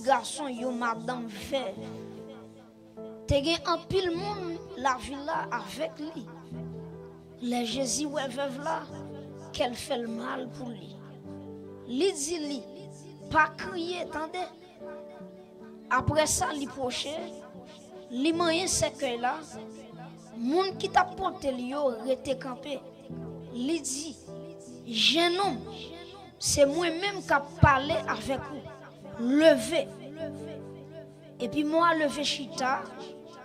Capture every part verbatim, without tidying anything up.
gason, yon madanm vèv. Te gen anpil moun lavil la avèk li. Lè Jezi wè vèv la, kè l fè l mal pou li. Li di li, "Pa kriye, tande." Apre sa, li pwoche, li manyen sèkèy la. Moun ki t ap pote l yo rete kanpe. Li di, "Jennonm, se mwen menm k ap pale avèk ou. Leve." Epi mò a leve chita,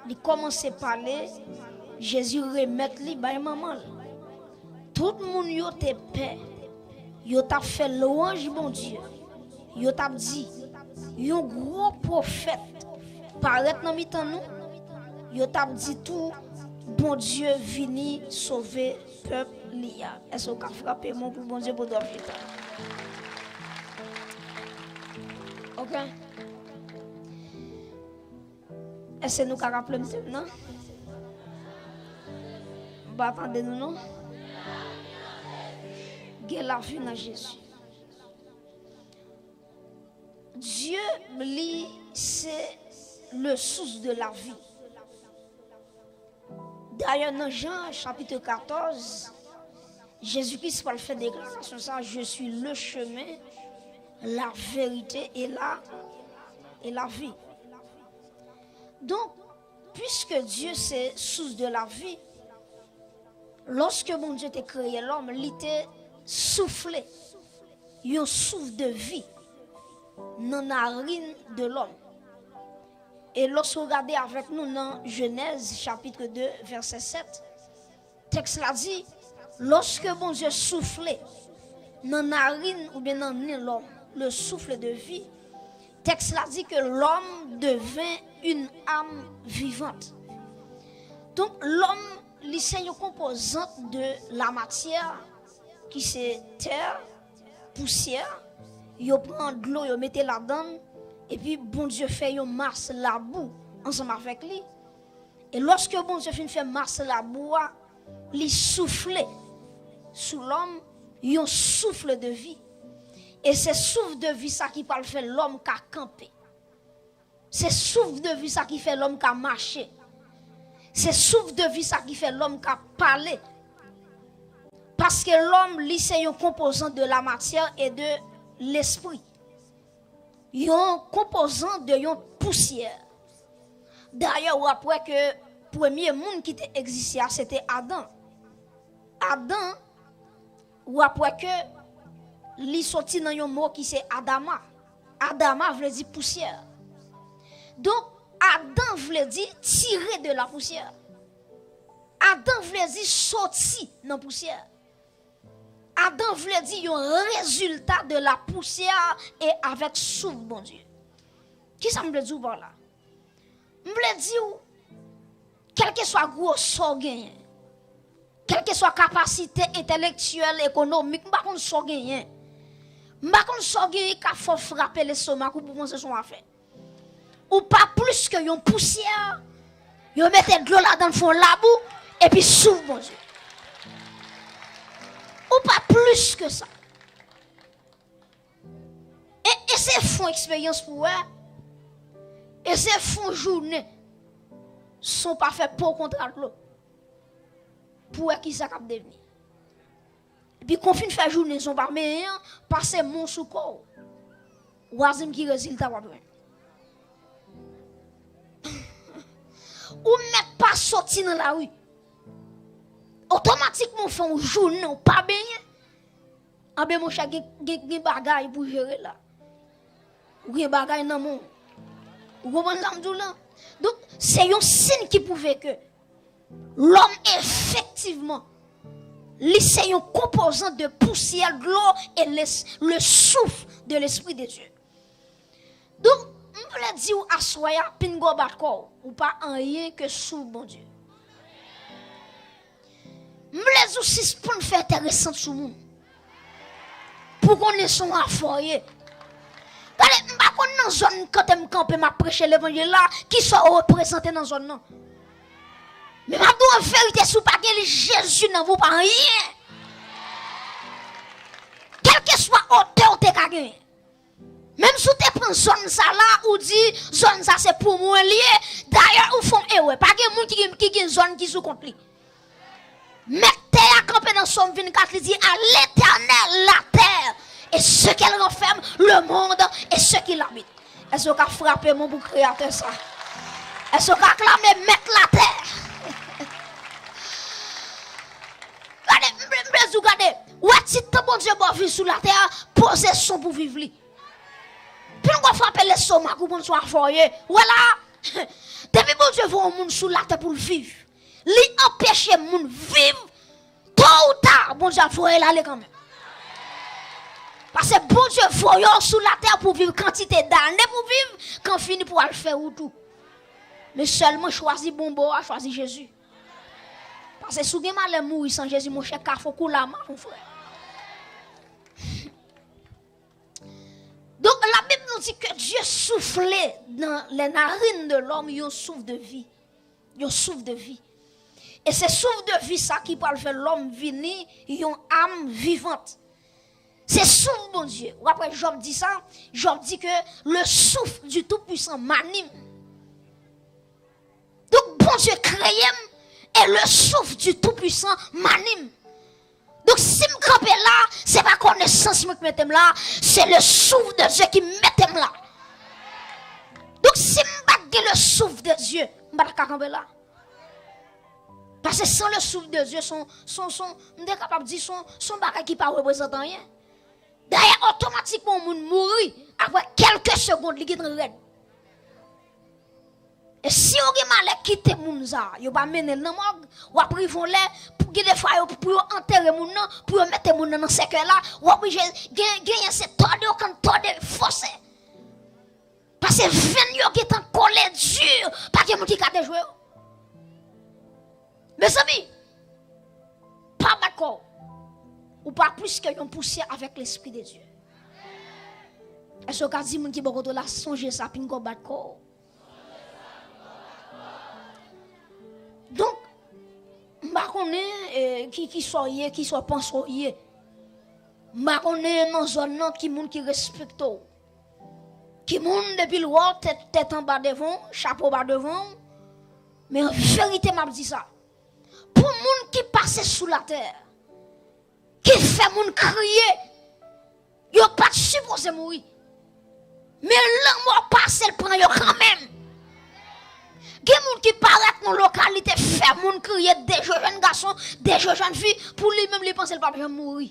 li kòmanse pale, Jezi remèt li bay manman l. Tout moun yo te pè. Yo t ap fè lwanj Bondye. Yo t ap di, "Yon gwo pwofèt parèt nan mitan nou." Yo t ap di tou, "Bondye vini sove pèp li a." Èske w ka frape men w pou Bondye pou dwa chita? Ok. Èske nou ka raple m tem nan? M pa tande nou non. Gen lavi nan Jezi. Dye, li, se le source de la vie. Dayè, nan Jan chapit katòz, Jezi Kris pral fè deklarasyon sa, "Je suis le chemin, la vérité et la, et la vie." Donk, puiske Dye se source de la vie, lòske Bondye te kreye lòm, li te soufle yon souf de vi nan narin de lòm. E lòske w gade avèk nou nan Jenèz chapit de, vèsè sèt, tèks la di, lòske Bondye soufle nan narin oubyen nan nen lòm, le souffle de vie, tèks la di ke l'homme devint une âme vivante. Donk, lòm, li se yon konpozant de la matière, ki se tè, pousyè, yo pran dlo, yo mete ladan l, epi Bondye fè yon mas labou ansanm avèk li. E lòske Bondye fin fè mas labou a, li soufle sou lòm yon souffle de vie. E se souf de vi sa ki pral fè lòm ka kanpe. Se souf de vi sa ki fè lòm ka mache. Se souf de vi sa ki fè lòm ka pale. Paske lòm, li se yon konpozan de la matière et de l'esprit. Yon konpozan de yon pousyè. Dayè, w ap wè ke premye moun ki te egziste a, se te Adan. Adan, w ap wè ke li soti nan yon mo ki se Adama. Adama vle di pousyè. Donk, Adan vle di tire de la pousyè. Adan vle di soti nan pousyè. Adan vle di yon rezilta de la pousyè e avèk souf Bondye. Kisa m vle di w pa la? M vle di w, kèlkeswa gwosè w genyen, kèlkeswa kapasite entèlektyèl, ekonomik, m pa konn sa w genyen. M pa konn sa w genyen k ap fè w frape lestomak ou pou w panse se yon afè. Ou pa plis ke yon pousyè, yo mete dlo ladan l, fè w labou, epi souf Bondye. Ou pa plis ke sa. E, eseye fè yon eksperyans pou w wè. Eseye fè yon jounen san w pa fè po kontra dlo. Pou w wè kisa k ap devni. Epi kon w fin fè jounen san w pa benyen an, pase men w sou kò w. W a di m ki rezilta w ap jwenn. Ou mèt pa soti nan lari. Otomatikman w fè yon jounen w pa benyen. Anben monchè, gen, gen, gen bagay pou jere la. Ou gen bagay nan men w. Ou konprann sa m di w la? Donk, se yon siy ki pwouve ke lòm efektivman, li se yon konpozan de pousyè, dlo e les-, le souffle de l'Esprit de Dieu. Donk, m vle di w aswè a, pinga w bat kò w, ou pa anyen ke souf Bondye. M vle di w sispann fè enteresan sou moun. Pou konnen se yon afè w ye. Gade, m pa konn nan zòn kote m kanpe, m ap preche levanjil la, kisa w reprezante nan zòn nan. Men m ap di w an verite, si w pa gen Jezi nan vi w, ou pa anyen. Kèlkeswa otè w te ka genyen. Menm si w te pran zòn sa la, ou di, zòn sa se pou mwen li ye. Dayè, ou fè yon erè. Pa gen moun ki, ki gen zòn ki sou kont li. Mèt tè a kanpe nan Sòm vennkat, li di, à l'Éternel la terre et ce qu'elle renferme, le monde et ceux qui l'habitent. Èske w ka frape men w pou Kreyatè sa? Èske w ka aklame Mèt latè? Gade, m, m bezwen gade. Ou wè ti tan Bondye ba w viv sou latè a, poze son pou viv li. Pil gwo frape lestomak ou, konn sou afè w ye. Ou wè la, depi Bondye voye yon moun sou latè pou l viv, li anpeche moun viv, to ou ta, Bondye ap voye l ale kanmenm. Paske Bondye voye w sou latè pou viv kantite dane pou viv, kan fini pou al fè wout ou. Men sèlman chwazi bon bò a, chwazi Jezi. Paske si w gen malè mouri san Jezi, monchè, kafou kou lama, mon frè. Donk, Labib nou di ke Dye soufle nan les narines de l'homme yon souf de vi. Yon souf de vi. E se souf de vi sa ki pral fè lòm vini yon am vivant. Se souf Bondye. Ou apre Jòb di sa, Jòb di ke le souffle du Tout-Puissant m'anime. Donk, Bondye kreye m, e le souffle du Tout-Puissant m'anime. Donk, si m kanpe la, se pa konesans mwen ki mete m la, se le souffle de Dieu ki mete m la. Donk, si m pa t gen le souffle de Dieu, m pa t ka kanpe la. Paske sans le souffle de Dieu, son, son, son, m te kapab di son, son bagay ki pa reprezante anyen. Dayè, otomatikman, yon moun mouri, apre kèlke segond, li gentan rèd. E si w gen malè, kite moun sa a, yo pa mennen l nan mòg, w ap rive yon lè, pou, gen de fwa, yo, pou yo antere moun nan, pou yo mete moun nan nan sèkèy la, w oblije, gen, genyen se tòde yo konn tòde, fòse. Paske venn yo gentan kole di, pa gen moun ki ka dejwe yo. Mezanmi, pa bat kò w. Ou pa plis ke yon pousyè avèk Lespri de Dye. Èske w ka di moun ki bò kote w la, sonje sa, pinga w bat kò w? Donk, m pa konnen, eh, ki, ki sa w ye, ki sa w panse w ye. M pa konnen nan zòn nan ki moun ki respekte w. Ki moun depi l wè w tèt, tèt anba devan w, chapo ba devan w. Men an verite, m ap di sa. Pou moun ki pase sou latè, ki fè moun kriye, yo pa t sipoze mouri. Men lanmò pase, l pran yo kanmenm. Gen moun ki parèt nan lokalite, fè moun kriye, de je jèn gason, de je jèn fi, pou li menm, li panse l p ap janm mouri.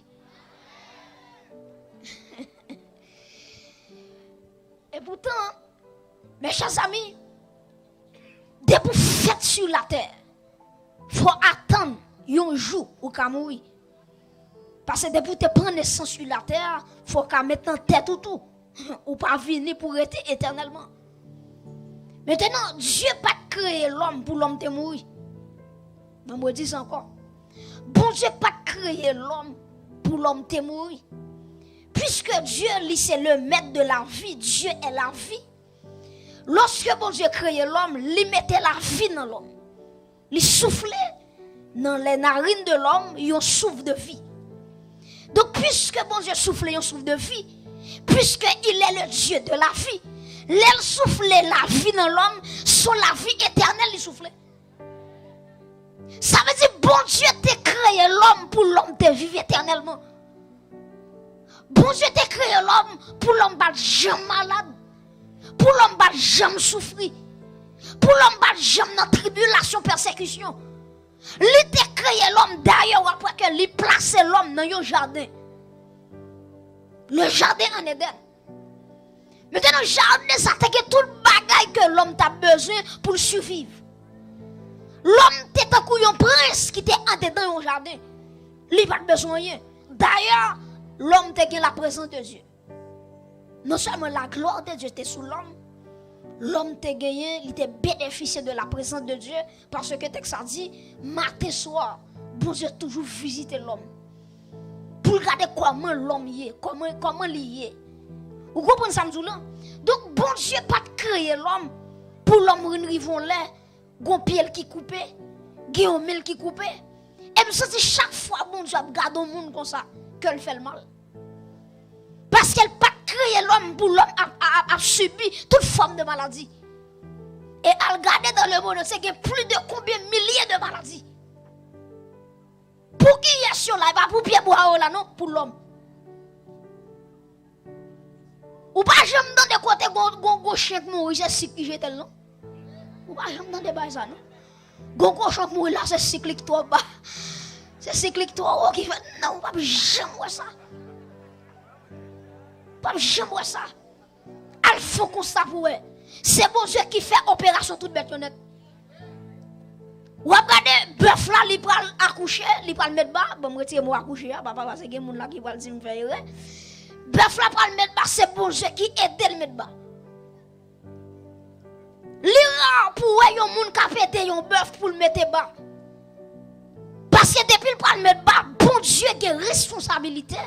E poutan, mes chers amis, depi w fèt sou latè, fò w atann yon jou ou ka mouri. Paske depi w te pran nesans sou latè a, fò w ka met nan tèt ou tou, ou pa vini pou rete etènèlman. Mentenan, Dye pa t kreye lòm pou lòm te mouri. Mwen, mwen di sa ankò. Bondye pa t kreye lòm pou lòm te mouri. Puisque Dieu, li, c'est le maître de la vie, Dieu est la vie. Lòske Bondye kreye lòm, li mete lavi nan lòm. Li soufle nan les narines de l'homme yon souffle de vie. Donk, puisque Bondye soufle yon souffle de vie, puisque il est le Dieu de la vie, lè l soufle lavi nan lòm, se lavi etènèl li soufle. Sa vle di Bondye te kreye lòm pou lòm te viv etènèlman. Bondye te kreye lòm pou lòm pa t janm malad, pou lòm pa t janm soufri, pou lòm pa t janm nan tribilasyon, pèsekisyon. Li te kreye lòm, dayè, w ap wè ke li plase lòm nan yon jaden. Le jardin en Éden. Mentenan, jaden sa te gen tout bagay ke lòm t ap bezwen pou l siviv. Lòm te tankou yon prens ki te andedan yon jaden. Li pa t bezwen anyen. Dayè, lòm te gen la présence de Dieu. Non sèlman la gloire de Dieu te sou lòm, lòm te genyen, li te benefisye de la présence de Dieu, paske tèks la di, maten swa, Bondye toujou vizite lòm. Pou l gade kòman lòm ye, kòman, kòman li ye. Ou konprann sa m di w lan? Donk, Bondye pa t kreye lòm pou lòm vin rive yon lè, gon pye l ki koupe, gen yon men l ki koupe. E m santi chak fwa Bondye ap gade yon moun konsa, kè l fè l mal. Paske l pa t kreye lòm pou lòm ap, ap, ap, ap sibi tout fòm de maladi. E al gade dans le monde entier, gen plis de konbyen milye de maladi. Pou kiyès yo la, e pa pou pyebwa yo la non, pou lòm. Ou pa janm tande kote gon, gon, gon chen k mouri, se sik ki jete l non. Ou pa janm tande bagay sa non. Gon kochon k mouri la, se sik li k twò ba. Se sik li k twò wo ki fè, non, ou p ap janm wè sa. Ou p ap janm wè sa. Al fè yon konsta pou wè. Se Bondye ki fè operasyon tout bèt yo nèt. W ap gade bèf la, li pral akouche, li pral met ba. Bon, m retire mo akouche a, papa, paske gen moun la ki pral di m fè erè. Bèf la pral met ba, se Bondye ki ede l met ba. Li ra pou wè yon moun k ap ede yon bèf pou l mete ba. Paske depi l pral met ba, Bondye gen responsabilite.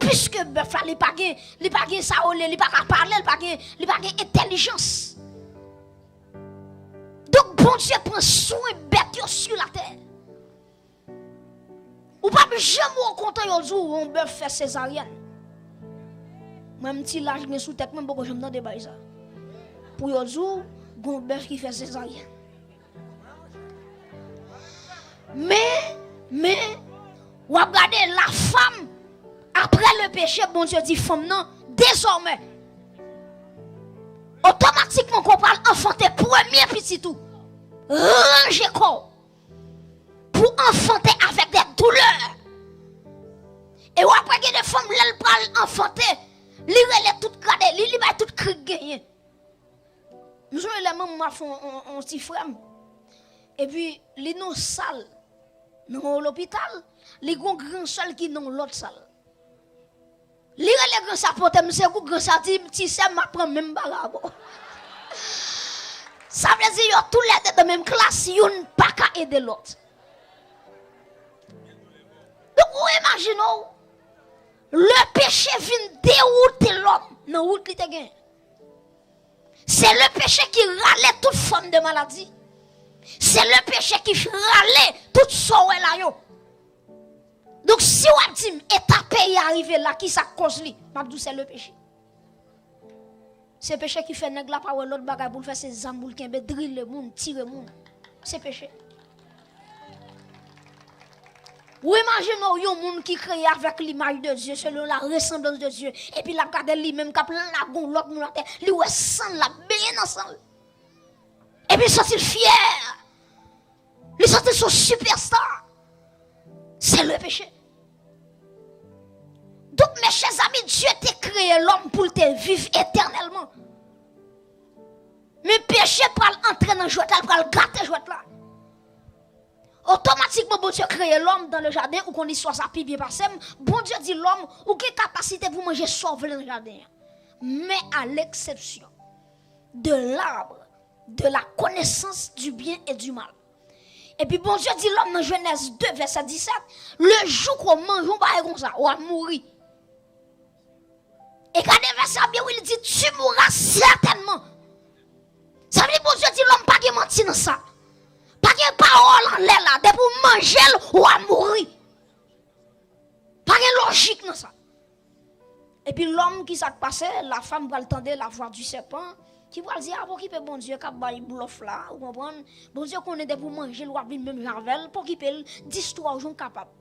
Piske bèf la, li pa gen, li pa gen sa yo rele, li pa ka pale, li pa gen, li pa gen entèlijans. Donk, Bondye pran swen bèt yo sou latè. Ou p ap janm wè kontan yo di w yon bèf fè sezaryèn. Mwen, m ti laj gen sou tèt mwen, m poko janm tande bagay sa. Pou yo di w, gon bèf ki fè sezaryèn. Men, men, w ap gade la femme, après le péché, Bondye di fanm nan, dezòmè, otomatikman, kon w pral anfante premye pitit ou, ranje kò w pou anfante avèk de doulè. E w ap wè gen de fanm, lè l pral anfante, li rele tout gade, li, li bay tout kri k genyen. M sonje lè manman m ap fè yon, yon, yon ti frè m. Epi, li nan yon sal, nan yon lopital, li gon gran sè l ki nan yon lòt sal. Li rele gran sè a pote m sekou, gran sè a di, "Ti sè m, m ap pran menm bagay avè w." Sa vle di yo toulède nan menm klas, youn pa ka ede lòt. Donk, ou imajine w, le péché vin dewoute lòm nan wout li te gen. Se le péché ki rale tout fòm de maladi. Se le péché ki rale tout sa w wè la yo. Donk, si w ap di m, eta peyi a rive la, ki sa k koz li? M ap di w, se le péché. Se peche ki fè nèg la pa wè lòt bagay pou l fè, se zam pou l kenbe, drile moun, tire moun. Se peche. Ou imajine w yon moun ki kreye avèk limaj de Dye, selon la resanblans de Dye, epi l ap gade li menm k ap lage yon lòt moun atè, li wè san l, l ap benyen nan san l. Epi l santi l fyè. Li santi l se yon sipèsta. Se le peche. Donk, mes chers amis, Dye te kreye lòm pou l te viv etènèlman. Men peche pral antre nan jwèt la, l pral gate jwèt la. Otomatikman, Bondye kreye lòm dans le jardin, ou konn istwa sa pi byen pase m. Bondye di lòm, ou gen kapasite pou manje sa w vle nan jaden an. Mais à l'exception de l'arbre de la connaissance du bien et du mal. Epi Bondye di lòm nan Jenèz de vèsè disèt, le jou ke w manje yon bagay konsa, w ap mouri. E gade vèsè a byen, wi, li di, tu mourras certainement. Sa vle di Bondye di lòm pa gen manti nan sa. Pa gen pawòl anlè la, depi w manje l, w ap mouri. Pa gen lojik nan sa. Epi lòm, ki sa k pase? La femme pral tande la voix du serpent, ki pral di, a, pa okipe Bondye k ap bay blòf la, ou konprann? Bondye konnen depi w manje l, w ap vin menm jan avè l, pa okipe l, distwè w jan w kapab.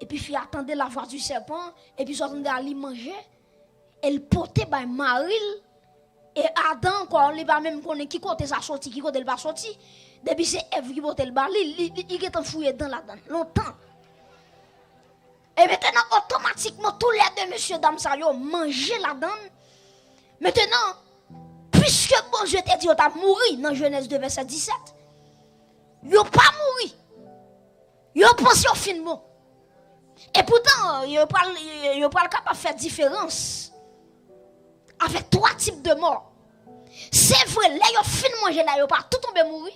Epi fi a tande la voix du serpent, epi sa w tande a li manje, e l pote bay mari l, e Adan ankò, li pa menm konnen ki kote sa soti, ki kote l pa soti. Depi se Èv ki pote l ba li, li, li, li gentan fouye dan ladan l, lontan. E mentnan, otomatikman, toulède mesye dam sa yo manje ladan l. Mentnan, piske Bondye te di yo t ap mouri nan Jenèz de vèsè disèt, yo pa mouri. Yo panse yo fin bon. Epoutan, yo pral, yo pral kapab fè diferans avèk twa tip de mò. Se vre, lè yo fin manje la, yo pa tou tonbe mouri.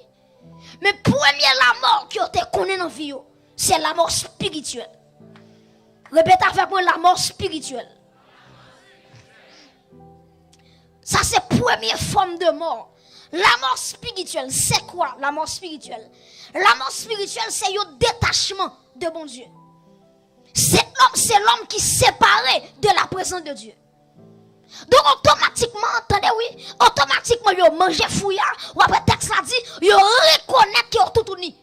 Men premye lamò ke yo te konnen nan vi yo, se lamò espirityèl. Repete avèk mwen, lamò espirityèl. Sa se premye fòm de mò. Lamò espirityèl, se kwa lamò espirityèl? Lamò espirityèl, se yon detachman de Bondye. Se lòm, se lòm ki separe de la prezans de Dye. Donk, otomatikman, tande wi, otomatikman, yo manje fwi a, w ap wè tèks la di, yo rekonèt ke yo toutouni.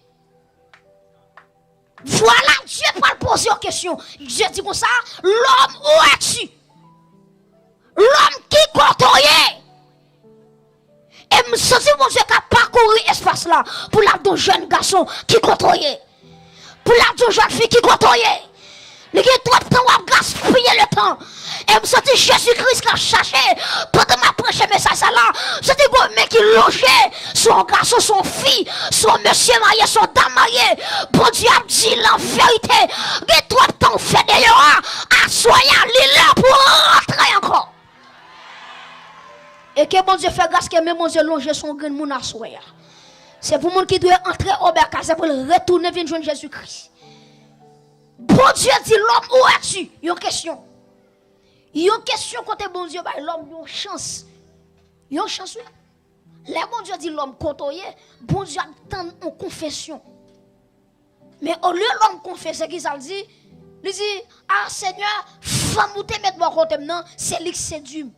Vwala, Dye pral poze yon kesyon. Dye di konsa, l'homme où es-tu? L'homme, ki kote w ye? E m santi Bondye ka pakouri espas la pou l ap di yon jèn gason ki kote w ye. Pou l ap di yon jèn fi ki kote w ye. Li gen twòp tan w ap gaspiye letan. E m santi Jezi Kris ka chache, pandan m ap preche mesaj sa la, m santi gon men ki lonje sou yon gason, sou yon fi, sou yon mesye marye, sou yon dam marye. Bondye ap di l an verite, gen twòp tan w fè deyò a, aswè a, li lè pou w rantre ankò. E ke Bondye fè gras ke men Bondye lonje sou yon grenn moun aswè a. Se pou moun ki dwe antre obè kay, se pou l retounen vin jwenn Jezi Kris. Bondye di, l'homme où es-tu? Yon kesyon. Yon kesyon kote Bondye bay lòm yon chans. Yon chans, wi. Lè Bondye di lòm kote w ye, Bondye ap tann yon konfesyon. Men olye lòm konfese, kisa l di? Li di, a, Senyè, fanm ou te met bò kote m nan, se li k sedui m,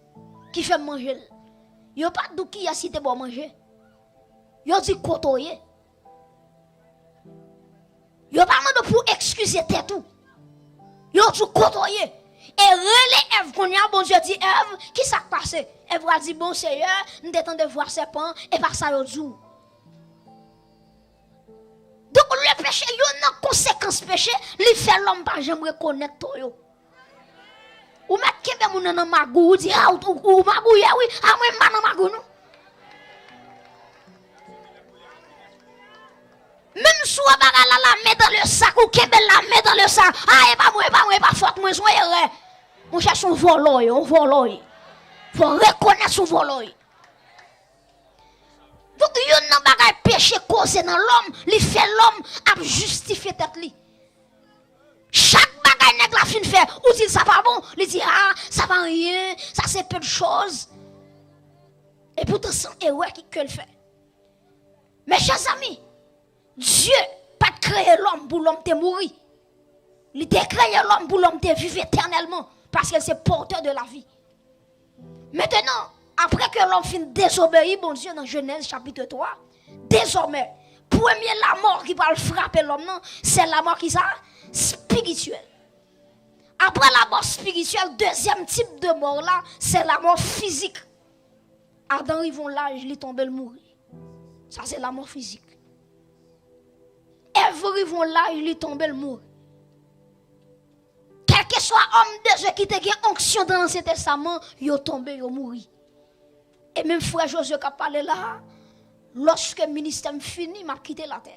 ki fè m manje l. Yo pa di w kiyès ki te ba w manje. Yo di kote w ye. Yo pa mande w pou w ekskize tèt ou. Yo di w kote w ye. E rele Èv kounye a, Bondye di Èv, kisa k pase? Èv pral di, bon, Senyè, m te tande vwa sèpan, e pa sa yo di w. Donk, le peche, youn nan konsekans peche, li fè lòm pa janm rekonèt to yo. Ou mèt kenbe moun nan nan magouy, ou di, a, ou, ou, ou magouyè, wi, a, mwen, m pa nan magouy, non. Menm si w wè bagay la, la men dan le sak, ou kenbe l la men dan le sak, a, e pa mwen, e pa mwen, e pa fòt mwen, se yon erè. Monchè, se yon vòlò w ye, yon vòlò w ye. Fò w rekonèt se yon vòlò w ye. Donk, youn nan bagay peche koze nan lòm, li fè lòm ap jistifye tèt li. Chak bagay nèg la fin fè, ou di l sa pa bon, li di, a, sa pa anyen, sa se peu de choses. E poutan se yon erè ki, ke l fè. Mes chers amis, Dye pa t kreye lòm pou lòm te mouri. Li te kreye lòm pou lòm te viv etènèlman, paske l se pòtè de lavi. Mentenan, apre ke lòm fin dezobeyi Bondye nan Jenèz chapit twa, dezòmè, premye lamò ki pral frape lòm nan, se lamò kisa? Espirityèl. Apre lamò espirityèl, dezyèm tip de mò la, se lamò fizik. Adan rive yon laj, li tonbe, l mouri. Sa se lamò fizik. Èv rive yon laj, li tonbe, l mouri. Kèlkeswa òm de Dye ki te gen onksyon nan Ansyen Testaman, yo tonbe, yo mouri. E menm frè Jozye k ap pale la a, lòske ministè m fini, m ap kite latè.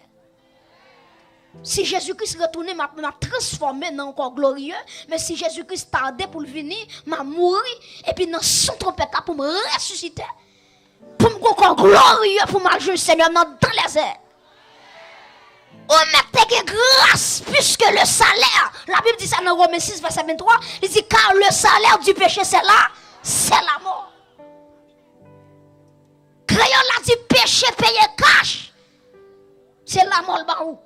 Si Jezi Kris retounen, m ap, m ap transfòme nan yon kò gloriye, men si Jezi Kris tade pou l vini, m ap mouri, epi nan son twonpèt la pou m resisite, pou m gen yon kò gloriye, pou m al jwenn Senyè m nan dans les airs. Ou mèt te gen gras, puisque le salaire, la Bible dit ça dans Romains six, verset vingt-trois, li di, car le salaire du péché, c'est la, c'est la mort. Kreyòl la di, peche peye kach, se lamò l ba ou.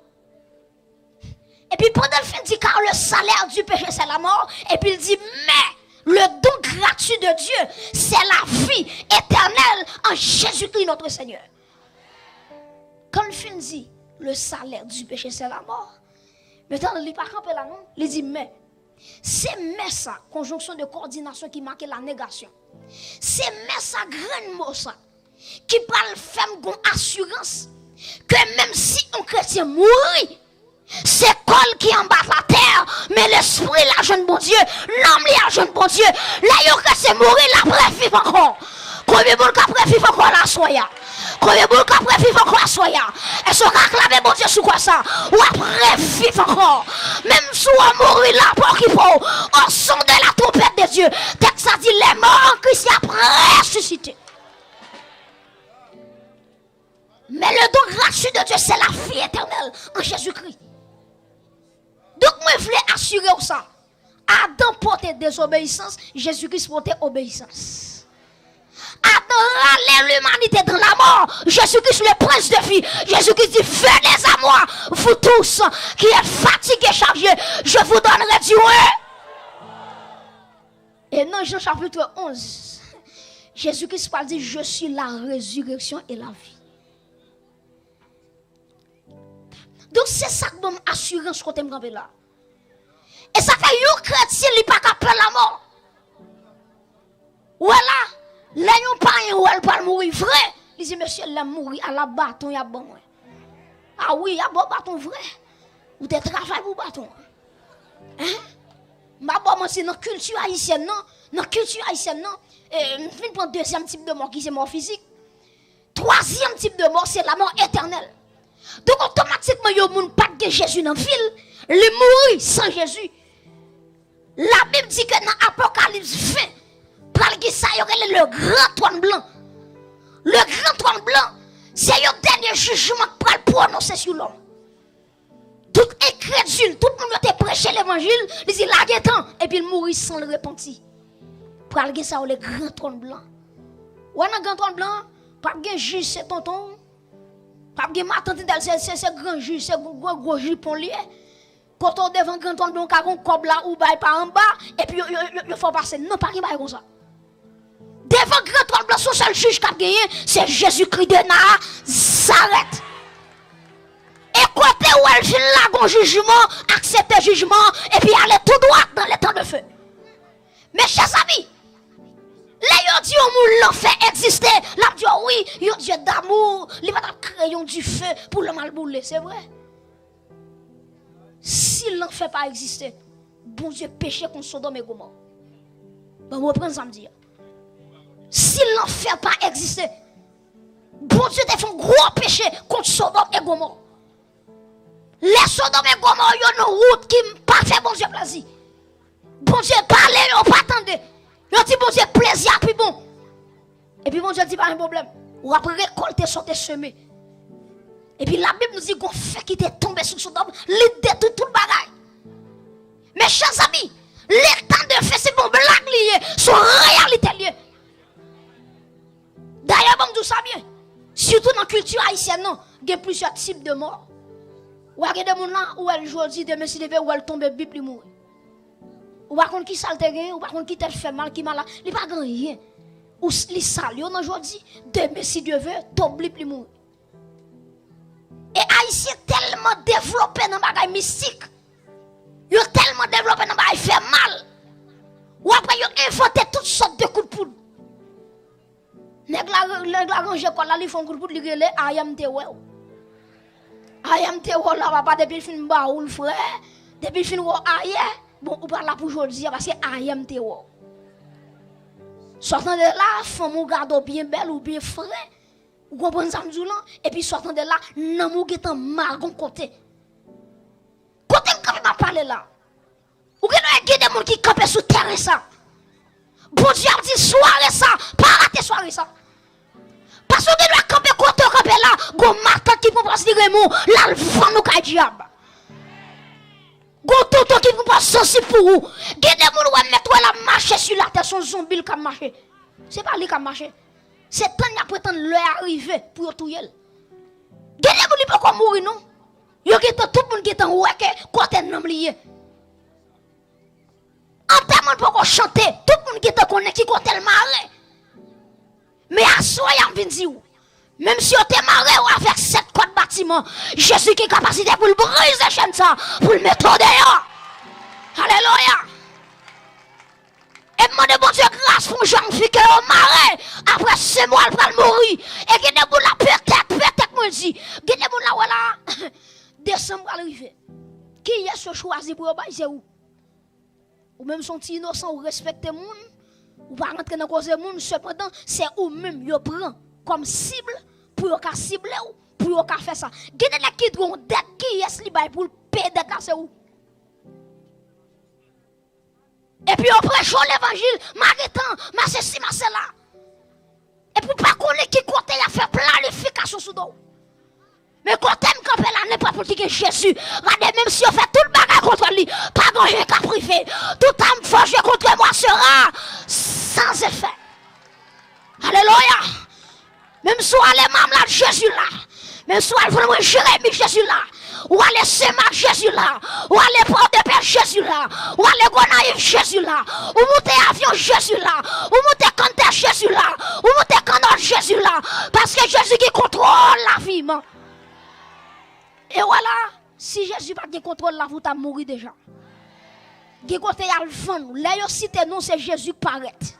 Epi pandan l fin di, car le salaire du péché, c'est la mort, epi l di, mais le don gratuit de Dieu, c'est la vie éternelle en Jésus-Christ notre Seigneur. Kan l fin di, le salaire du péché, c'est la mort, men tande, li pa kanpe la non, li di, men. Se men sa, konjonksyon de kowòdinasyon ki make la negasyon. Se men sa, grenn mo sa, ki pral fè m gon asirans ke menm si yon kretyen mouri, se kò l ki anba latè, men lespri l al jwenn Bondye, nanm li al jwenn Bondye. Lè yon kretyen mouri, l ap reviv ankò. Konbyen moun k ap reviv ankò la aswè a? Konbyen moun k ap reviv ankò aswè a? Èske w ka aklame Bondye sou kò sa? W ap reviv ankò. Menm si w mouri, la pa okipe w. Au son de la trompette de Dieu, tèks la di, les morts en Christ ap resisite. Mais le don gratuit de Dieu, c'est la vie éternelle en Jésus-Christ. Donk, mwen vle asire w sa. Adan pote dezobeyisans, Jezi Kris pote obeyisans. Adam rale limanite dan lamò. Jezi Kris, le prince de vie. Jezi Kris di, venez à moi, vous tous qui êtes fatigués, chargés, je vous donnerai du repos. E nan Jan chapit onz, Jezi Kris pral di, "Je suis la résurrection et la vie." Donk, se sa k ban m asirans kote m kanpe la. E sa fè yon kretyen, li pa ka pè lanmò. Ou wè la, lè yon payen wè l pral mouri vre, li di, "Mesye, lè m mouri, ala baton y ap ban mwen." A wi, y ap ba w baton vre. Ou te travay pou baton an. Hein? M pa ba w manti, nan kilti ayisyèn nan, nan kilti ayisyèn nan, e, m fin pran dezyèm tip de mò ki se mò fizik. Twazyèm tip de mò, se lamò etènèl. Donk, otomatikman, yon moun pa t gen Jezi nan vi l, li mouri san Jezi. Labib di ke nan Apokalips ven, pral gen sa yo rele le gran twòn blan. Le gran twòn blan, se yon dènye jijman k pral pwononse sou lòm. Tout enkredil, tout moun yo te preche levanjil, li di, "Lage tan," epi l mouri san l repanti. Pral gen sa yo le gran twòn blan. Ou wè nan gran twòn blan, p ap gen jij se tonton w, p ap gen matant entèl se, se, se gran jij, se gwo, gwo, gwo jipon li ye. Kote w devan gran twòn blan, w ka gen yon kòb la, ou bay pa anba, epi yo, yo, yo, yo fè w pase. Non, pa gen bagay konsa. Devan gran twòn blan, se yon sèl jij k ap genyen, se Jezikri de Nazarèt. E kote w wè l fin lage yon jijman, aksepte jijman, epi ale tou dwat nan letan de fe. Men chè zanmi, lè yo di yon moun lanfè egziste, l ap di w wi, yon Dye damou, li pa t ap kreye yon dife pou lòm al boule, se vre. Si lanfè pa egziste, Bondye peche kont Sodòm e Gomò. Ban m reprann sa m di a. Si lanfè pa egziste, Bondye te fè yon gwo peche kont Sodòm e Gomò. Lè Sodòm e Gomò yo nan wout ki pa fè Bondye plezi. Bondye pale, yo pa tande. Yo di Bondye plezi a pi bon. Epi Bondye di pa gen pwoblèm. W ap rekòlte sa w te seme. Epi Labib nou di gon fè ki te tonbe sou Sodòm, li detwi tout bagay. Men chè zanmi, letan de fe se pa yon blag li ye, se yon reyalite li ye. Dayè, ban m di w sa byen, sitou nan kilti ayisyèn nan, gen plizyè tip de mò. W a gen de moun la, ou wè l jodi, demen si Dye vle, ou wè l tonbe bip, li mouri. Ou pa konn ki sa l te gen, ou pa konn ki tèt fè mal, ki mala, li pa gen anyen. Ou s-, li sal yo nan jodi, demen si Dye vle, tonbe bip, li mouri. E Ayisyen tèlman devlope nan bagay mistik, yo tèlman devlope nan bagay fè mal, w ap wè yo envante tout sòt de kout poud. Nèg la, nèg la ranje kò l la, li fè yon kout poud, li rele ayè m te wè w. Ayè m te wè w la, papa, depi l fin ba ou l, frè, depi l fin wè w ayè, bon, ou pa la pou jodi a, paske ayè m te wè w. Sa w tande la, fanm ou gade w byen bèl, ou byen fre, ou konprann sa m di w lan, epi sa w tande la, nanm ou gentan mal gon kote. Kote m kanpe m ap pale la? Ou gen dwa gen de moun ki kanpe sou tèren sa. Bondye ap di sware sa, pa rate sware sa. Paske ou gen dwa kanpe kote w kanpe la, gon matant ki pran pòz li renmen w, l al vann ou kay dyab. Gon tonton ki pran pòz sansib pou ou. Gen de moun ou wè mèt wè l ap mache sou latè, se yon zonbi l k ap mache. Se pa li k ap mache. Se tann y ap tann lè a rive pou yo touye l. Gen de moun li poko mouri non. Yo gentan, tout moun gentan wè ke kote nanm li ye. Antèman l poko chante, tout moun gentan konnen ki kote l mare. Men aswè a m vin di w, menm si yo te mare w avèk sèt kòd batiman, Jezi gen kapasite pou l brize chèn sa, pou l mete w deyò. Alelouya! E m mande Bondye gras pou yon jèn fi ke yo mare, apre senk mwa l pral mouri. E gen de moun la, petèt, petèt mwen di, gen de moun la wè la, desanm pral rive. Kiyès yo chwazi pou yo bay? Se ou. Ou menm se yon ti inosan, ou respekte moun, ou pa rantre nan koze moun, sepandan, se ou menm yo pran kòm sib pou yo ka sible w, pou yo ka fè sa. Gen de nèg ki dwe yon dèt, kiyès li bay pou l peye dèt la? Se ou. Epi yo preche w levanjil, mare tan, mare sesi, mare sela. Epi w pa konnen ki kote y ap fè planifikasyon sou do w. Men kote m kanpe la, nenpòt moun ki gen Jezi, gade, menm si yo fè tout bagay kont li, pa gen anyen k ap rive. Toute arme forgée contre moi sera sans effet. Alelouya! Menm si w ale mamlad Jezi la, Men si w al jwenn mwen Jeremi, Jezi la. W ale Senmak, Jezi la. W ale Pòdepè, Jezi la. W ale Gonayiv, Jezi la. Ou moute avyon, Jezi la. Ou moute kanntè, Jezi la. Ou moute kannòt, Jezi la. Paske Jezi gen kontwòl lavi m. E w la, si Jezi pa t gen kontwòl lavi w, w ta mouri deja. Gen kote y al vann ou. Lè yo site non, se Jezi k parèt.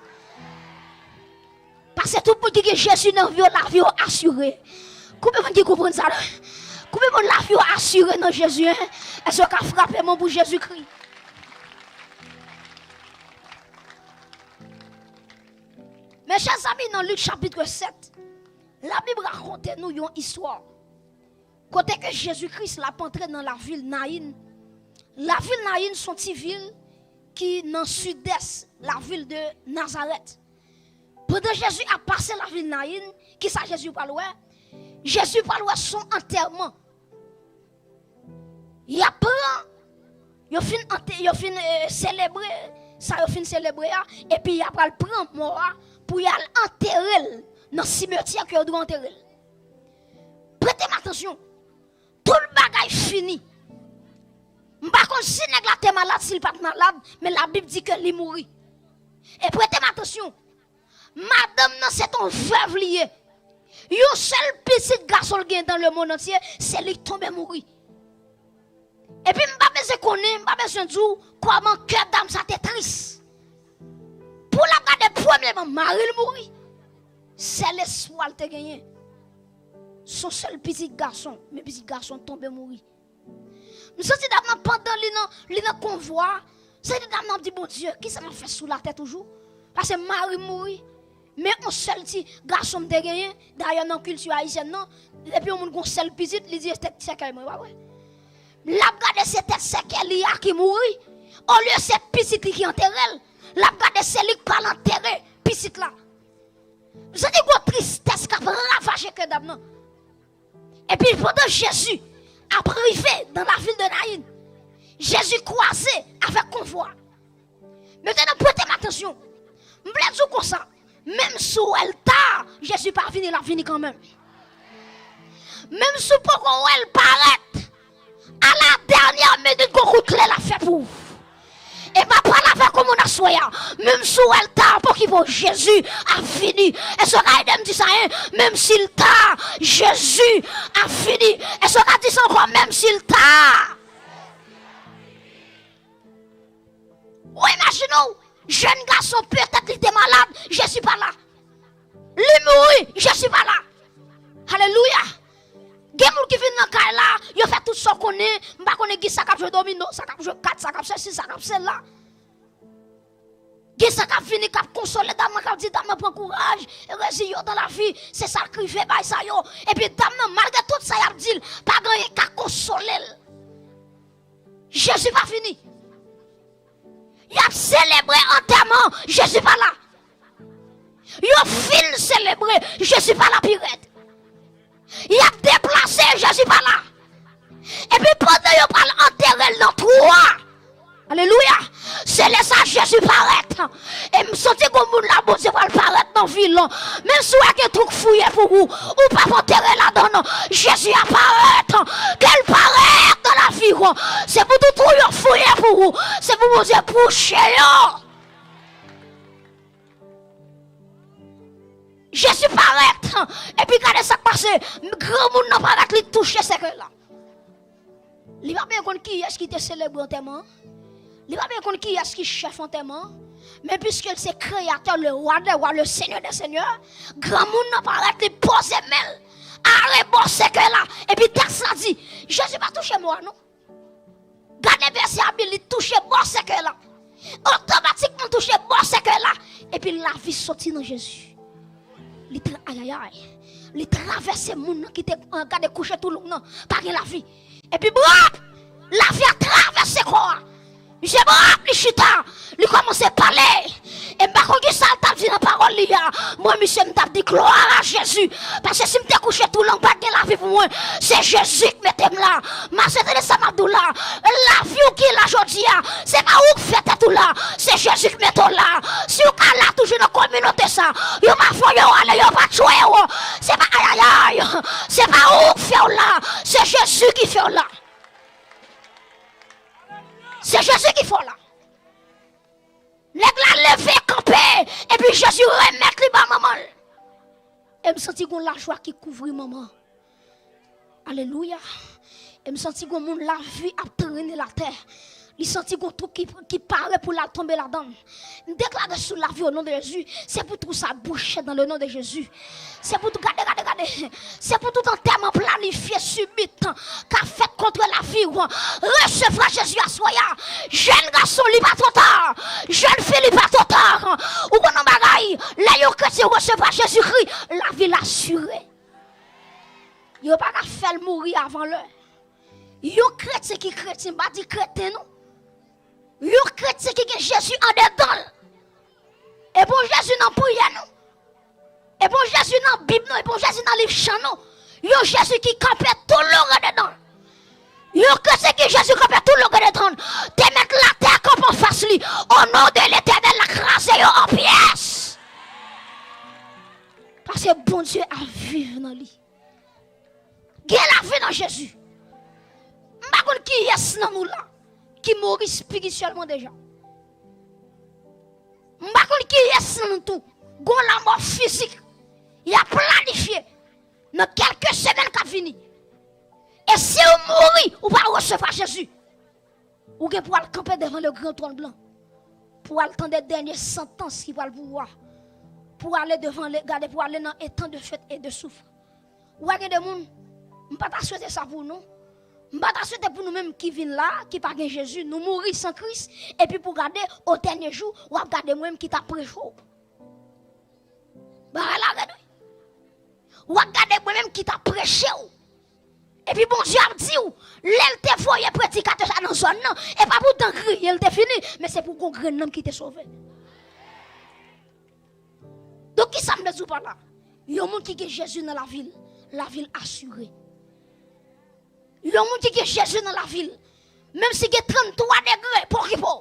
Paske tout moun ki gen Jezi nan vi yo, lavi yo asire. Konbyen moun ki konprann sa la? Konbyen moun lavi yo asire nan Jezi, en? Èske w ka frape men w pou Jezikri? Mechè zanmi, nan Lik chapit sèt, Labib rakonte nou yon istwa. Kote ke Jezi Kris l ap antre nan lavil Nayin. Lavil Nayin se yon ti vil ki nan sidès lavil de Nazarèt. Pandan Jezi ap pase lavil Nayin, kisa Jezi pral wè? Jezi pral wè se yon antèman. Y ap pran, yo fin ante-, yo fin, eh, selebre, sa yo fin selebre a, epi y ap pral pran mò a pou y al antere l nan simetyè ke yo dwe antere l. Prete m atansyon. Tout bagay fini. M pa konn si nèg la te malad, si l pa t malad, men Labib di ke li mouri. E prete m atansyon. Madanm nan se t on vèv li ye. Yon sèl pitit gason l gen dan lemonn antye, se li k tonbe mouri. Epi m pa bezwen konnen, m pa bezwen di w kòman kè dam sa te tris. Pou l ap gade premyeman mari l mouri, sèl espwa l te genyen, se yon sèl pitit gason, men pitit gason tonbe mouri. M santi dam nan pandan li nan, li nan konvwa a, santi dam nan ap di, "Bondye, kisa m ap fè sou latè toujou? Paske mari m mouri, men yon sèl ti gason m te genyen, dayè nan kilti ayisyèn nan, depi yon moun gen yon sèl pitit, li di se tèt sèkèy mwen, pa vre?" L ap gade se tèt sèkèy li a ki mouri, olye se pitit li ki antere l, l ap gade se li k pral antere pitit la. M santi gwo tristès k ap ravaje kè dam nan. Epi pandan Jezi ap rive nan lavil de Nayin, Jezi kwaze avèk konvwa. Mentnan, prete m atansyon. M vle di w konsa, menm si w wè l ta, Jezi pa vini, l ap vini kanmenm. Menm si w poko wè l parèt, a la dènyè minit, gon kout kle l ap fè pou ou. E m ap pale avèk yon moun aswè a. Menm si w wè l ta, pa okipe w, Jezi ap vini. Èske w ka ede m di sa, en? Menm si l ta, Jezi ap vini. Èske w ka di sa ankò? Menm si l ta. Ou imajine w, jèn gason, petèt li te malad, Jezi pa la. Li mouri, Jezi pa la. Alelouya. Gen moun ki vin nan kay la, yo fè tout sa w konnen, m pa konnen gen sa k ap jwe domino, sa k ap jwe kat, sa k ap sesi, sa k ap sela. Gen sa k ap vini, k ap konsole dam nan, k ap di dam nan pran kouraj, reziye w dan lavi, se sa k rive bay sa yo. Epi dam nan, malgre tout sa y ap di l, pa gen anyen k ka konsole l. Jezi pa vini. Y ap selebre antèman, Jezi pa la. Yo fin selebre, Jezi pa la pi rèd. Y ap deplase, Jezi pa la. Epi pandan yo pral antere l nan twou a, alelouya, se lè sa Jezi parèt. E m santi gon moun la, Bondye pral parèt nan vil lan. Menm si w wè gen twou k fouye pou ou, ou p ap antere ladan l. Jezi ap parèt. Ke l parèt nan lavi w. Se pou tout twou yo fouye pou ou, se pou Bondye bouche yo. Jezi parèt. Epi gade sa k pase. Granmoun nan parèt, li touche sèkèy la. Li pa byen konn kiyès ki te selebre antèman an. Li pa byen konn kiyès ki chèf antèman an. Men piske l se Kreyatè, le Rwa dè wa, le Senyè dè senyè, granmoun nan parèt, li poze men l arebò sèkèy la. Epi tèks la di, Jezi pa touche mò a non. Gade vèsè a byen, li touche bò sèkèy la. Otomatikman touche bò sèkèy la. Epi lavi soti nan Jezi. Li tra-, ayayay. Li travèse moun nan ki te, eh, gade kouche tou long nan. Pa gen lavi. Epi brap! Lavi a travèse kò a. Misye brap, li chita. Li kòmanse pale. E m pa konn kisa l t ap di nan pawòl li a. Mwen, misye, m t ap di, "Glwa a Jezi." Paske si m te kouche tou long, pa t gen lavi pou mwen. Se Jezi k mete m la. Mache, tande sa m ap di w la. Lavi w ki la jodi a, se pa ou k fè tèt ou la. Se Jezi k mete w la. Si w ka la toujou nan kominote sa, yo pa voye w ale, yo pa tchwe w. Se pa ayayay. Se pa ou k fè fè w la. Se Jezi ki fè w la. Nèg la leve kanpe, epi Jezi remèt li ba manman l. E m santi gon lajwa ki kouvri manman. Alelouya. E m santi gon moun lavi ap trennen l atè. Li santi gon twoup ki, ki pare pou l al tonbe ladan l. M deklare sou lavi o non de Jezi, se pou twou sa bouche dans le nom de Jésus. Se pou tout, gade, gade, gade. Se pou tout antèman planifye sibit k ap fèt kont lavi w. Resevwa Jezi aswè a. Jèn gason, li pa twò ta. Jèn fi, li pa twò ta. Ou konn yon bagay, lè yon kretyen resevwa Jezikri, lavi l asire. Yo pa ka fè l mouri avan lè. Yon kretyen ki kretyen, m pa di kreten non. Yon kretyen ki gen Jezi andedan l. E pa yon Jezi nan priyè non. E pa yon Jezi nan Bib non. E pa yon Jezi nan liv chan non. Yon Jezi ki kanpe toulong andedan l. Yon kretyen ki Jezi kanpe toulong andedan l. Te mèt latè kanpe anfas li. O non de Letènèl, l a kraze yo an pyès. Paske Bondye ap viv nan li. Gen lavi nan Jezi. M pa konn kiyès nan nou la ki mouri espirityèlman deja. M pa konn kiyès nan nou tou gon lanmò fizik y ap planifye nan kèlke semèn k ap vini. E si w mouri, ou pa resevwa Jezi, ou gen pou al kanpe devan le gran twòn blan, pou al tande dènye santans ki pral pou ou a, pou ale devan, gade, pou ale nan etan de fèt e de souf. Ou wè gen de moun, m pa ta swete sa pou nou. M pa ta swete pou nou menm ki vin la, ki pa gen Jezi, nou mouri san Kris, epi pou gade, o dènye jou, w ap gade mwen menm ki t ap preche w. Bagay la rèd wi. W ap gade mwen menm ki t ap preche w. Epi Bondye ap di w, lè l te voye predikatè sa nan zòn nan, e pa pou dan griye l te fini, men se pou gon grenn nanm ki te sove. Donk, kisa m vle di w pa la? Yon moun ki gen Jezi nan lavi l, lavi l asire. Yon moun ki gen Jezi nan lavi l, menm si gen tranntwa degre, pa okipe w.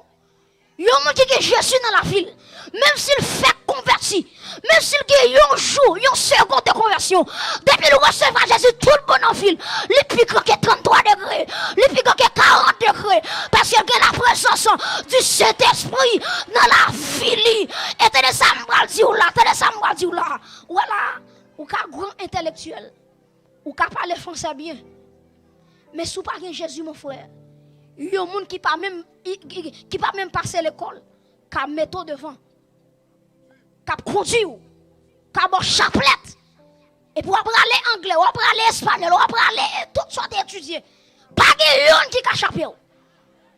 Yon moun ki gen Jezi nan lavi l, menm si l fèk konvèti, menm si l gen yon jou, yon segonn de konvèsyon, depi l resevwa Jezi tout bon nan vi l, li pi gran ke tranntwa degre, li pi gran ke karant degre, paske l gen laprezans di Sentespri nan lavi li. E tande sa m pral di w la, tande sa m pral di w la. Ou wè la, ou ka gran entèlektyèl, ou ka pale fransè byen, men si w pa gen Jezi, mon frè, yon moun ki pa menm, ki, ki, ki pa menm pase lekòl, ka mete w devan, k ap kondi w, k ap ba w chaplèt, epi w ap rale anglè, w ap rale espanyòl, w ap rale tout sa w te etidye. Pa gen youn ki ka chape w.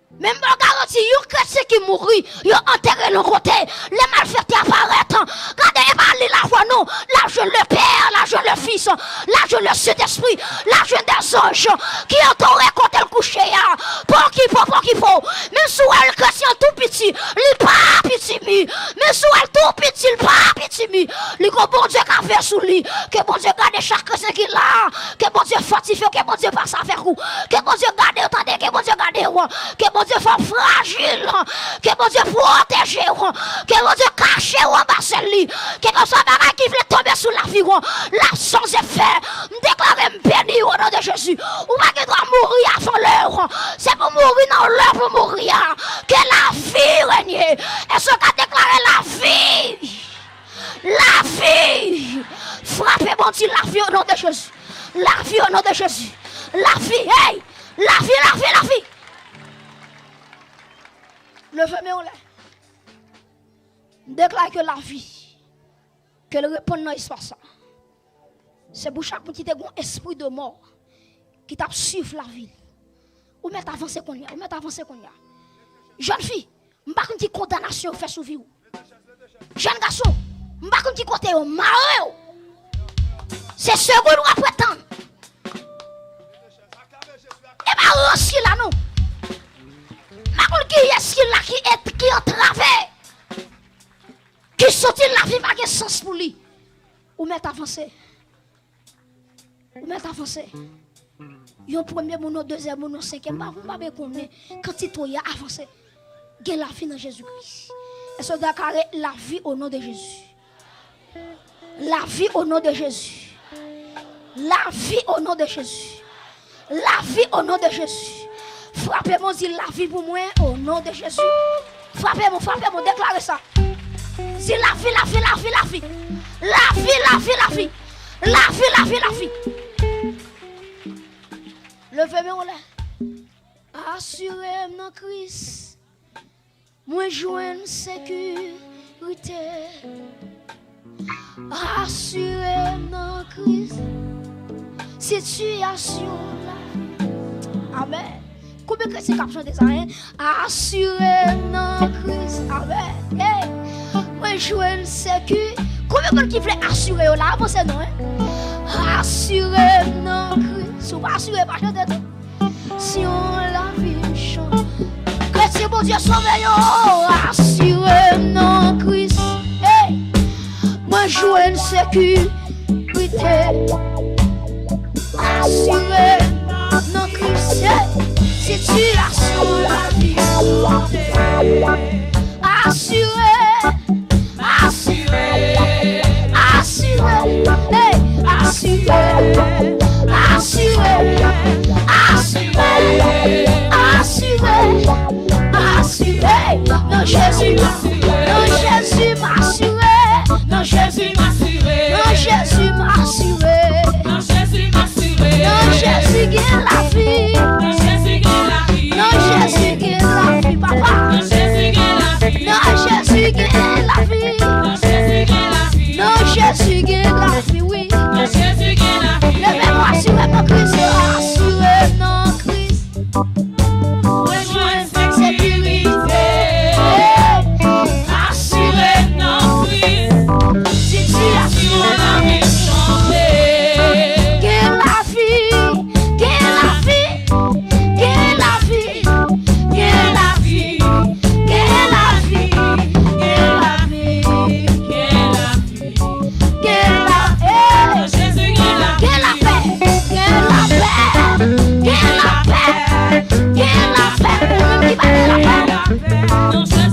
Men m ba w garanti, yon kretyen ki mouri, yo antere l yon kote, lè malfektè a parèt, gade, e pa li l ap wè non, l ap jwenn le Pè, l ap jwenn le Fis, l ap jwenn le Sentespri, l ap jwenn dèzanj ki adore kote l kouche a. Pa okipe w, pa okipe w. Menm si w wè l kretyen tou piti, li pa pitimi. Menm si w wè l tou piti, li pa pitimi. Li gon Bondye k ap veye sou li. Ke Bondye gade chak kretyen ki la. Ke Bondye fòtifye w, ke Bondye pase avèk ou. Ke Bondye gade w, tande, ke Bondye gade w. Ke Bondye fè w frajil. Ke Bondye pwoteje w. Ke Bondye kache w anba zèl li. Kèlkeswa bagay ki vle tonbe sou lavi w, l ap sans efè. M deklare m beni w o non de Jezi. Ou pa gen dwa mouri avan lè w. Se pou mouri nan lè pou mouri a. Ke lavi renye. Èske w ka deklare lavi? Lavi! Frape Bondye, lavi o non de Jezi. Lavi o non de Jezi. Lavi, hey! Lavi, lavi, lavi! Leve men w anlè. M deklare ke lavi, ke l reponn nan espas sa. Se pou chak moun ki te gon espri de mò ki t ap swiv lavi l. Ou mèt avanse kounye a, ou mèt avanse kounye a. Jèn fi, m pa konn ki kondanasyon yo fè sou vi w. Jèn gason, m pa konn ki kote yo mare w. Se segonn w ap ret tann. E pa rans ki la non. M pa konn kiyès ki la ki et-, ki antrave. Ki santi lavi pa gen sans pou li. Ou mèt avanse. Ou mèt avanse. Yon premye moun, yon dezyèm moun, yon senkyèm, m pa, m pa byen konnen kantite w ye, avanse. Gen lavi nan Jezi Kris. Èske w deklare lavi o non de Jezi? Lavi o non de Jezi. Lavi o non de Jezi. Lavi o non de Jezi. Frape mwen, di lavi pou mwen o non de Jezi. Frape mwen, frape mwen, deklare sa. Di lavi, lavi, lavi, lavi. Lavi, lavi, lavi. Lavi, lavi, lavi. Leve men w anlè. Asire m nan Kris. Mwen jwenn sekirite. Asire m nan Kris. Sitiyasyon lavi. Amèn. Konbyen kretyen k ap chante sa, en? Asire m nan Kris. Amèn. Hey. Mwen jwenn seki-, konbyen moun ki vle asire yo la? Avanse non, en. Asire m nan Kris. Si w pa asire, pa chante non. Si yon lavi m chanje. Kretyen Bondye sove yo, asire m nan Kris. Hey! Mwen jwenn sekirite. Asire m nan Kris. Hey! Sitiyasyon lavi m chanje. Asire. Asire, asire, hey, asire, asire, asire, asire, asire, nan Jezi, nan Jezi m asire, nan Jezi m asire, nan Jezi m asire. Nan Jezi m asire. Nan Jezi gen lavi. Nan Jezi gen lavi. Nan Jezi gen lavi, papa. Nan Jezi gen lavi. Nan Jezi gen lavi. Nan Jezi gen lavi. Nan Jezi gen lavi, wi. Nan Jezi gen lavi. Leve mwen asire nan Kris, asire nan Kris. Mwen jwenn sekirite. Asire nan Kris. Sitiyasyon lavi m chanje. Gen lavi, gen lavi, gen lavi, gen lavi, gen lavi, gen lavi, gen lavi. Gen la, eh, gen lapè, gen lapè, gen lapè, gen lapè. Ou menm ki pa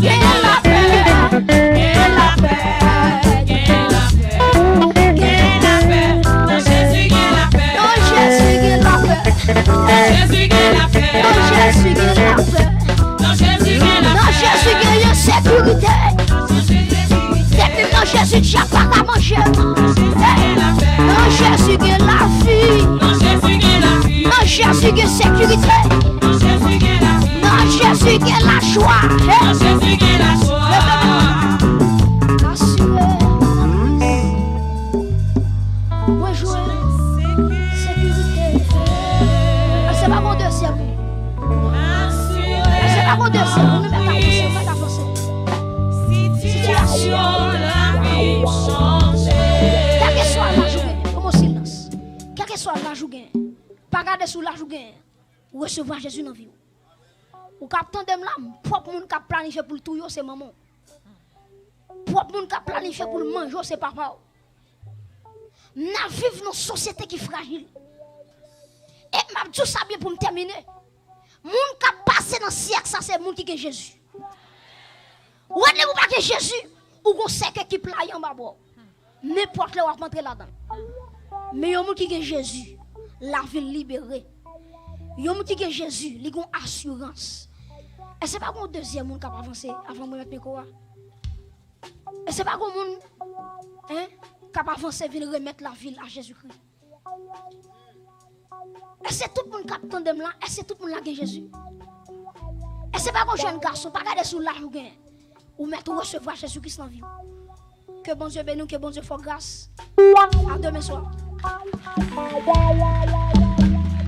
gen lapè, gen lapè, gen lapè, gen lapè, gen lapè. Nan Jezi gen lapè. Nan Jezi gen lapè. Nan Jezi gen lapè. Nan Jezi gen lapè. Nan Jezi gen lapè. Nan Jezi gen sekirite. Depi m nan Jezi, dyab pa ka manje m. Hey! Nan Jezi gen lavi. Nan Jezi gen lavi. Nan Jezi gen sekirite. Nan Jezi gen lavi. Nan Jezi gen lajwa. Hey! Nan Jezi gen lajwa. Leve men w. Asire. Mwen jwenn sekirite. Èske pa gon dezyèm? Èske pa gon dezyèm? Nou mèt avanse, nou mèt avanse. Sitiyasyon lavi m chanje. Kèlkeswa laj ou genyen, pran yon silans. Kèlkeswa laj ou genyen, pa gade sou laj ou genyen. Resevwa Jezi nan vi w. Ou k ap tande m la, pwòp moun k ap planifye pou l touye w se manman w. Pwòp moun k ap planifye pou l manje w se papa w. N ap viv nan yon sosyete ki frajil. E m ap di w sa byen pou m tèmine. Moun k ap pase nan syèk sa, se moun ki gen Jezi. Ou wè, depi w pa gen Jezi, ou gon sèkèy ki playe anba bra w. Nenpòt lè w ap antre ladan l. Men yon moun ki gen Jezi, lavi l libere. Yon moun ki gen Jezi, li gon asirans. Èske pa gon dezyèm moun k ap avanse avan mwen mèt mikwo a? Èske pa gon moun, en, k ap avanse vin remèt lavi l a Jezikri? Èske tout moun k ap tande m la, èske tout moun la gen Jezi? Èske pa gon jèn gason, pa gade sou laj ou genyen, ou mèt ou resevwa Jezi Kris nan vi w? Ke Bondye beni w, ke Bondye fè w gras. A demen swa.